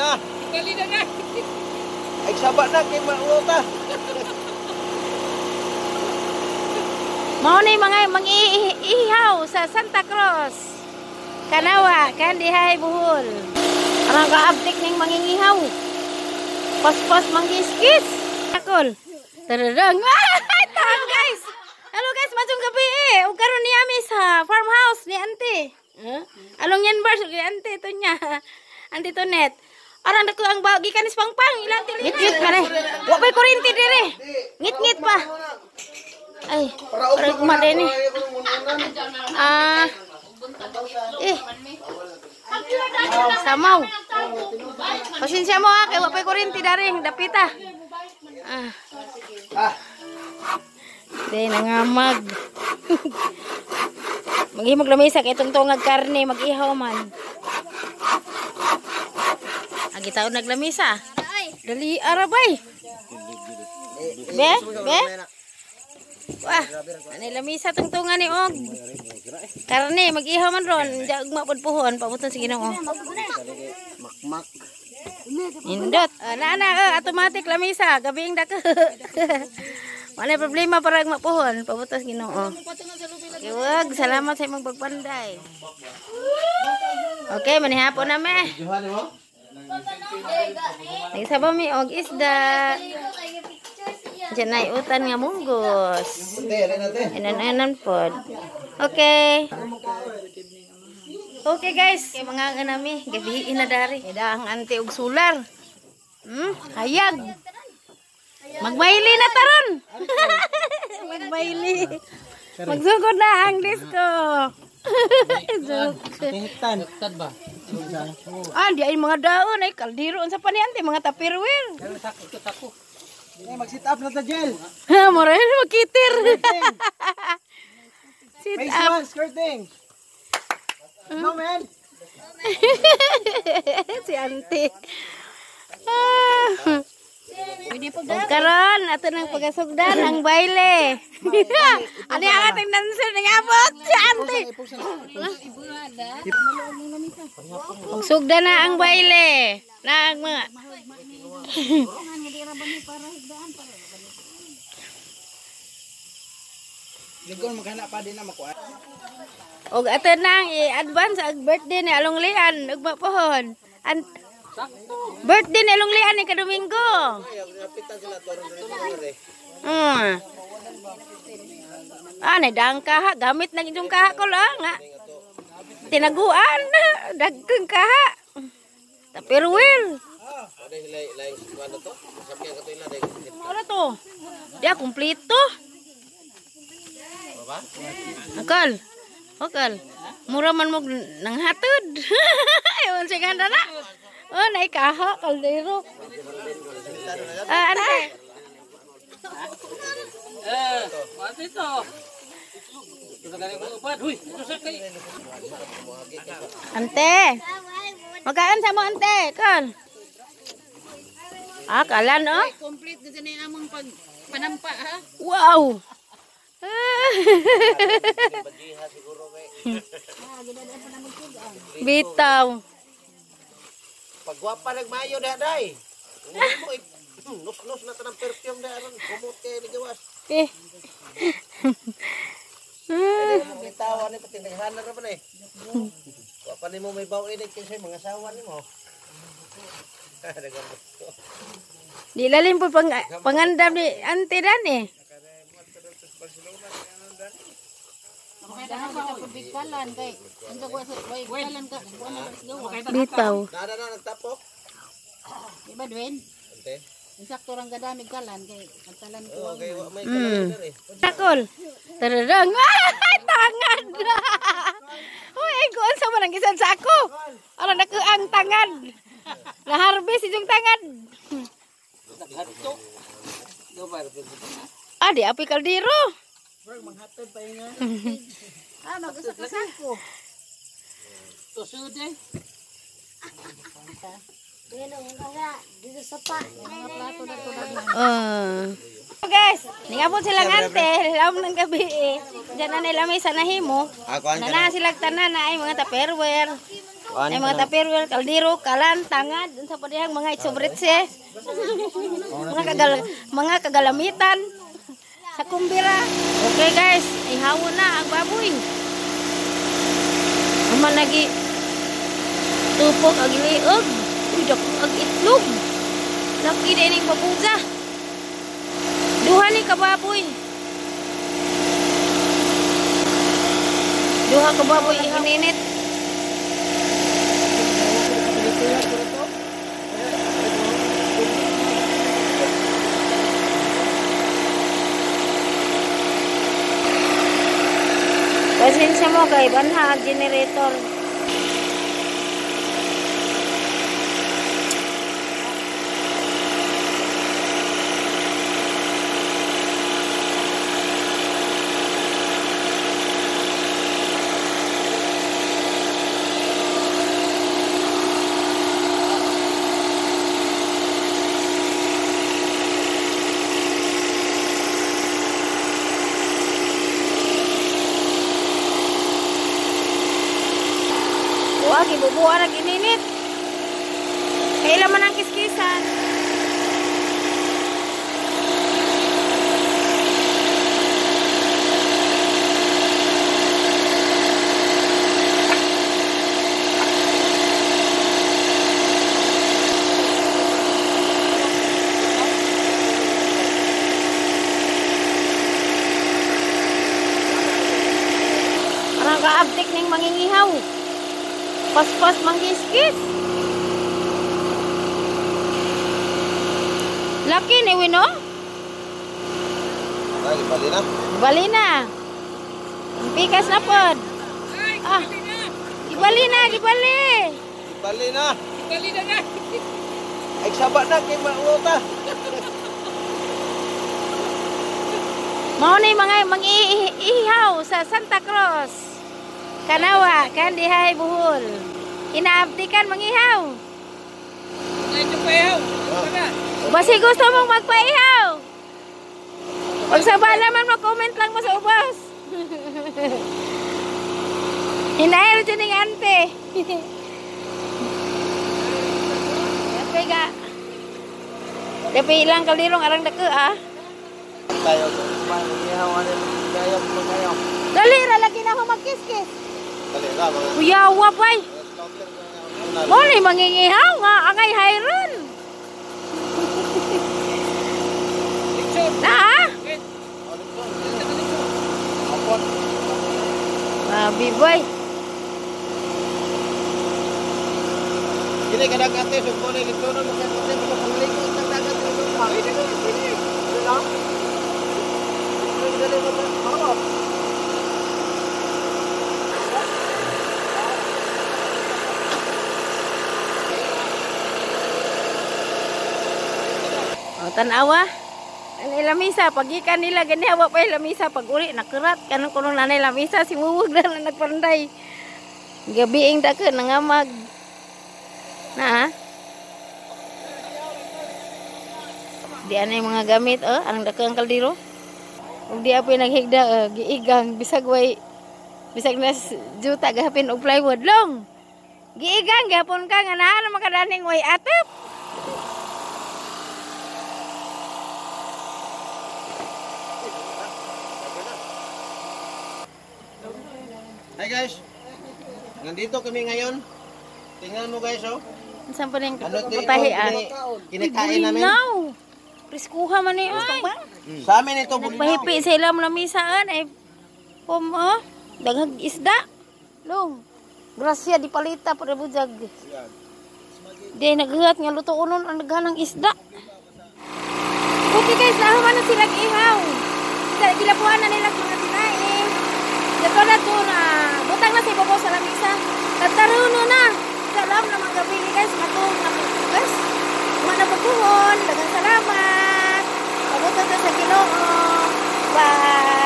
na. Dali na na. Ay saba na kay mauta. Mao ni mga mangiihaw sa Santa Cruz. Kanawa, Kandihay, Bohol. Arang kaabtik ning mangingihaw. Paspos manggiskis. Akol. Tararang. Ay, tahan guys. Hello guys, maayong gabi eh. Ug karon ni ami sa farmhouse ni Ante. Huh? Along yan bars ni Ante to niya. Ante to net. Arang dako ang bagi kanis pangpang ilang tili. Ngit-ngit pa re. Wa pa'y kuryente dire. Ngit-ngit pa. Ay, parang kumada ni. Ah. Eh. Samaw. Pasensya mo ha, kay wa pa'y kuryente dari, dapita. Ah. Di nangamag. Maghimog lamisa kay tungtungag karne, mag-ihaw man. Agi taon naglamisa. Dali arabay. Be, be. Wah, ani lamisa tungtungan ni og. Karne mag-ihaw man ron, ja ugma pod puhon pabuton sa Ginoo. Makmak. Indot. Na na automatic lamisa, gabing dako. Wala problema para mapuhon, pabutos Ginoo. Iwag, salamat sa imong pagpanday. Okay, manihapon na me. Nagsaba mi og isda. Diyan ay utan nga munggos. Inan-anan pod. Okay. Okay guys, kay mga nami, gabi na dari. Ida ang ante og solar. Hayag. Magmayli na taron. Magmayli. Magsugod na ang disco. Hitan. Ba? Ah, di ay mga daon ay kaldero unsa pa ni ante mga tupperware. Sako. Eh, mag-sit up na ta gel. Mura na makitir. Sit Face up. one, skirting. No man. Si ante. Ah. Ug karon ato nang pagasugdan ang baile. Ani ang ating dancer ning abot si ante. Sugdan na ang baile. Na ang mga Ligon maghanap pa din na makuha. Og ato nang i-advance ang birthday ni Along Lian ugma pohon. An birthday ni Along Lian ni kadomingo. Ah, ni dang kaha gamit na inyong kaha ko lang nga. Tinaguan dagkeng kaha. Tupperware. Wala to. Dia kumpleto. Akal. Akal. Mura man mo nang hatod. Ewan siya ganda na. Oh, naikaha, kaldero. Ah, ano? Eh, mati to. Ante. Magkaan sa mo, ante? Kal. Ah, kalan, oh. Complete na dyan among pag panampa ha. Wow. Bitaw. Pagwapa nagmayo da day. Mo nus-nus na tanang perfume da aron kumot kay ni gawas. Eh. Bitaw ani patindahan na ra man eh. Wa pa nimo may baw ini kaysa mga asawa nimo. Di lalim po pangandam ni ante dan eh. Bitaw. Nada na nagtapok. Di ba Dwayne? Ante. Insakto rang gadamig kalan kay ang talan ko. Okay, wa may kalan eh. Takol. Tararang. Ay, tangad. Uy, ay kuon sa man ang gisan sa ako. Ano na ang tangad. Na-harvest yung tangad. Ah, di api kaldero. Ah, mag-usak-usak ko. Tusod eh. Guys, ningabot silang ante, lam ng gabi eh. Diyan na nila may sanahimo. Ako ang Na sila tanan na ay mga tupperware. Ay mga tupperware, kaldero, kalan, tangad, unsa pa dihang mga itsobritse. Mga kagalamitan sa kumbira. Okay guys, ihawon na ang baboy. Aman lagi tupok ag liog. Uy, dako ag itlog. Laki din ning babuza. Duha ni ka baboy. Duha ka baboy ininit. Pasensya mo kay banha ang generator. Wah, gibubuan ang ininit. Kailan man ang kiskisan. Parang kaabtik ning mangingihaw. Paspas mangkiskis. Laki ni Wino? Ay, bali na. Bali na. Pikas na pod. Ah. Ibali na, ibali. Bali na. Bali na na. Ay saba na kay mauta. Mao ni mga mangiihaw sa Santa Cruz. Kanawa, Kandihay, Bohol. Inaabtikan mangihaw. Basi gusto mong magpaihaw. Pagsaba naman, mag-comment lang mo sa ubos. Hinair dyan yung ante. Dapat ga. Dapat ilang kalirong arang dako ah. Tayo. Dali ra lagi na ako magkiskis. Dali ra mga. Kuyawa bay. Mo ni mangingihaw nga angay hayron. Na? Grabe boy. Kini kadag ate sugpo ni litonon mo kay mo pangligo sa dagat dito. Pwede na, pwede. Pwede na. O, tanawa. Anay lamisa, pagikan nila gani wa pa lamisa pag uli nakurat kanang kuno nanay lamisa si muwag na lang nagpanday. Gabiing dako nangamag. Na. Di anay mga gamit oh, anang dako ang kaldero. Ug di apoy naghigda oh, giigang bisag way bisag nas juta gahapin og plywood long. Giigang gihapon ka nga naa na makadaning way atop. Hi guys. Nandito kami ngayon. Tingnan mo guys oh. Saan pa rin Ano ito? patahi ah? Kinakain namin. Priskuha man ni ay. Sa amin ito bulinaw. Nagpahipi sa ilang lamisaan ay pum oh, daghang isda. Long. Grasya di palita para bujag. Di naghuhat nga luto unon ang daghan ng isda. Okay guys, nahuman na sila ihaw. Gilabuhan na nila mga tinae. Dato na to na butang na sa ibabaw sa lamisa. Tataruno na. Salam na mga gabi ni guys, matong na guys. Mga nabukuhon, daghang salamat. Pabuto sa Ginoo. Bye.